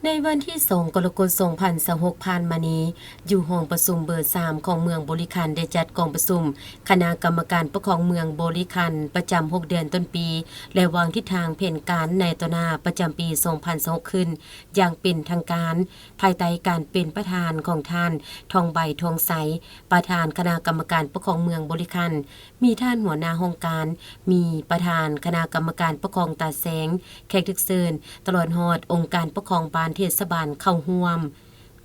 ໃນວັນທີສອງ ກໍລະກົດ ສອງພັນຊາວຫົກ ຜ່ານມານີ້, ຢູ່ຫ້ອງປະຊຸມເບີສາມ ຂອງເມືອງບໍລິຄັນ ໄດ້ຈັດກອງປະຊຸມຄະນະກຳມະການປົກຄອງເມືອງບໍລິຄັນ ປະຈຳຫົກເດືອນຕົ້ນປີ ແລະ ວາງທິດທາງແຜນການໃນຕໍ່ໜ້າປະຈຳປີ ສອງພັນຊາວຫົກ ຂຶ້ນຢ່າງເປັນທາງການ, ພາຍໃຕ້ການເປັນປະທານຂອງທ່ານ ທອງໃບ ທອງໃສ, ປະທານຄະນະກຳມະການປົກຄອງເມືອງບໍລິຄັນ, ມີທ່ານຫົວໜ້າຫ້ອງການ, ມີປະທານຄະນະກຳມະການປົກຄອງຕາແສງ, ແຂກຖືກເຊີນ, ຕະຫຼອດຮອດອົງການປົກຄອງບ້ານເທດສະບານເຂົ້າຮ່ວມ.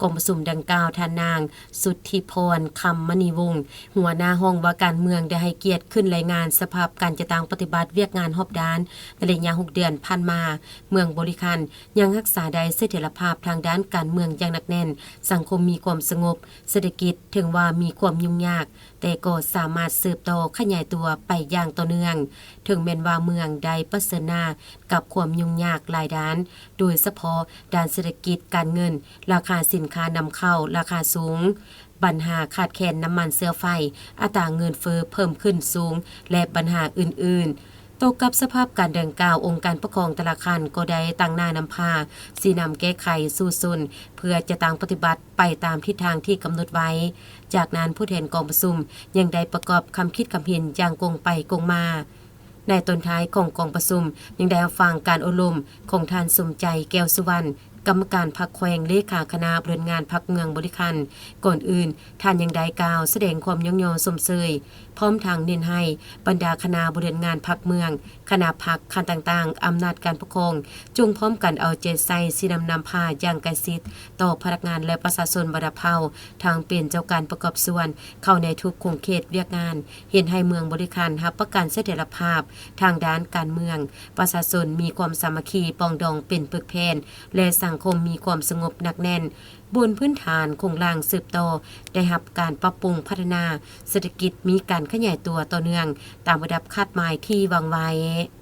ກອງປະຊຸມດັ່ງກ່າວ, ທ່ານນາງ ສຸດທິພອນ ຄຳມະນີວົງ, ຫົວໜ້າຫ້ອງວ່າການເມືອງ ໄດ້ໃຫ້ກຽດຂຶ້ນລາຍງານສະພາບການຈັດຕັ້ງປະຕິບັດວຽກງານຮອບດ້ານໃນໄລຍະຫົກເດືອນຜ່ານມາ. ເມືອງບໍລິຄັນຍັງຮັກສາໄດ້ສະຖຽນລະພາບທາງດ້ານການເມືອງຢ່າງໜັກແໜ້ນ, ສັງຄົມມີຄວາມສະຫງົບ, ເສດຖະກິດເຖິງວ່າມີຄວາມຫຍຸ້ງຍາກ, ແຕ່ກໍສາມາດສືບຕໍ່ຂະຫຍາຍຕົວໄປຢ່າງຕໍ່ເນື່ອງ, ເຖິງແມ່ນວ່າເມືອງໄດ້ປະເຊີນໜ້າກັບຄວາມຫຍຸ້ງຍາກຫຼາຍດ້ານ, ໂດຍສະເພາະດ້ານເສດຖະກິດການເງິນ, ລາຄາສິນຄ້ານຳເຂົ້າລາຄາສູງ, ບັນຫາຂາດແຄນນ້ຳມັນເຊື້ອໄຟ, ອັດຕາເງິນເຟີ້ເພີ່ມຂຶ້ນສູງ ແລະ ບັນຫາອື່ນໆ. ຕໍ່ກັບສະພາບການດັ່ງກ່າວ, ອົງການປົກຄອງແຕ່ລະຂັ້ນກໍໄດ້ຕັ້ງໜ້ານຳພາຊີ້ນຳແກ້ໄຂສູ້ຊົນ ເພື່ອຈັດຕັ້ງປະຕິບັດໄປຕາມທິດທາງທີ່ກຳນົດໄວ້. ຈາກນັ້ນ, ຜູ້ແທນກອງປະຊຸມຍັງໄດ້ປະກອບຄຳຄິດຄຳເຫັນຢ່າງກົງໄປກົງມາ. ໃນຕອນທ້າຍຂອງກອງປະຊຸມ, ຍັງໄດ້ຮັບຟັງການໂອ້ລົມຂອງທ່ານ ສົມໃຈ ແກ້ວສຸວັນ, ກຳມະການພັກແຂວງ, ເລຂາຄະນະບໍລິຫານງານພັກເມືອງບໍລິຄັນ. ກ່ອນອື່ນ, ທ່ານຍັງໄດ້ກ່າວສະແດງຄວາມຍ້ອງຍໍຊົມເຊີຍ, ພ້ອມທັງເນັ້ນໃຫ້ບັນດາຄະນະບໍລິຫານງານພັກເມືອງ, ຄະນະພັກ, ຂັ້ນຕ່າງໆ, ອຳນາດການປົກຄອງ, ຈົ່ງພ້ອມກັນເອົາໃຈໃສ່ຊີ້ນຳນຳພາຢ່າງໃກ້ຊິດຕໍ່ພະນັກງານ ແລະ ປະຊາຊົນບັນດາເຜົ່າ, ທັງເປັນເຈົ້າການປະກອບສ່ວນເຂົ້າໃນທຸກຂົງເຂດວຽກງານ, ເຮັດໃຫ້ເມືອງບໍລິຄັນຮັບປະກັນສະຖຽນລະພາບທາງດ້ານການເມືອງ, ປະຊາຊົນມີຄວາມສາມັກຄີປອງດອງເປັນປຶກແຜ່ນ ແລະ ສັງຄົມມີຄວາມສະຫງົບໜັກແໜ້ນ, ບົນພື້ນຖານໂຄງລ່າງສືບຕໍ່ໄດ້ຮັບການປັບປຸງພັດທະນາ, ເສດຖະກິດມີການຂະຫຍາຍຕົວຕໍ່ເນື່ອງຕາມລະດັບຄາດໝາຍທີ່ວາງໄວ້.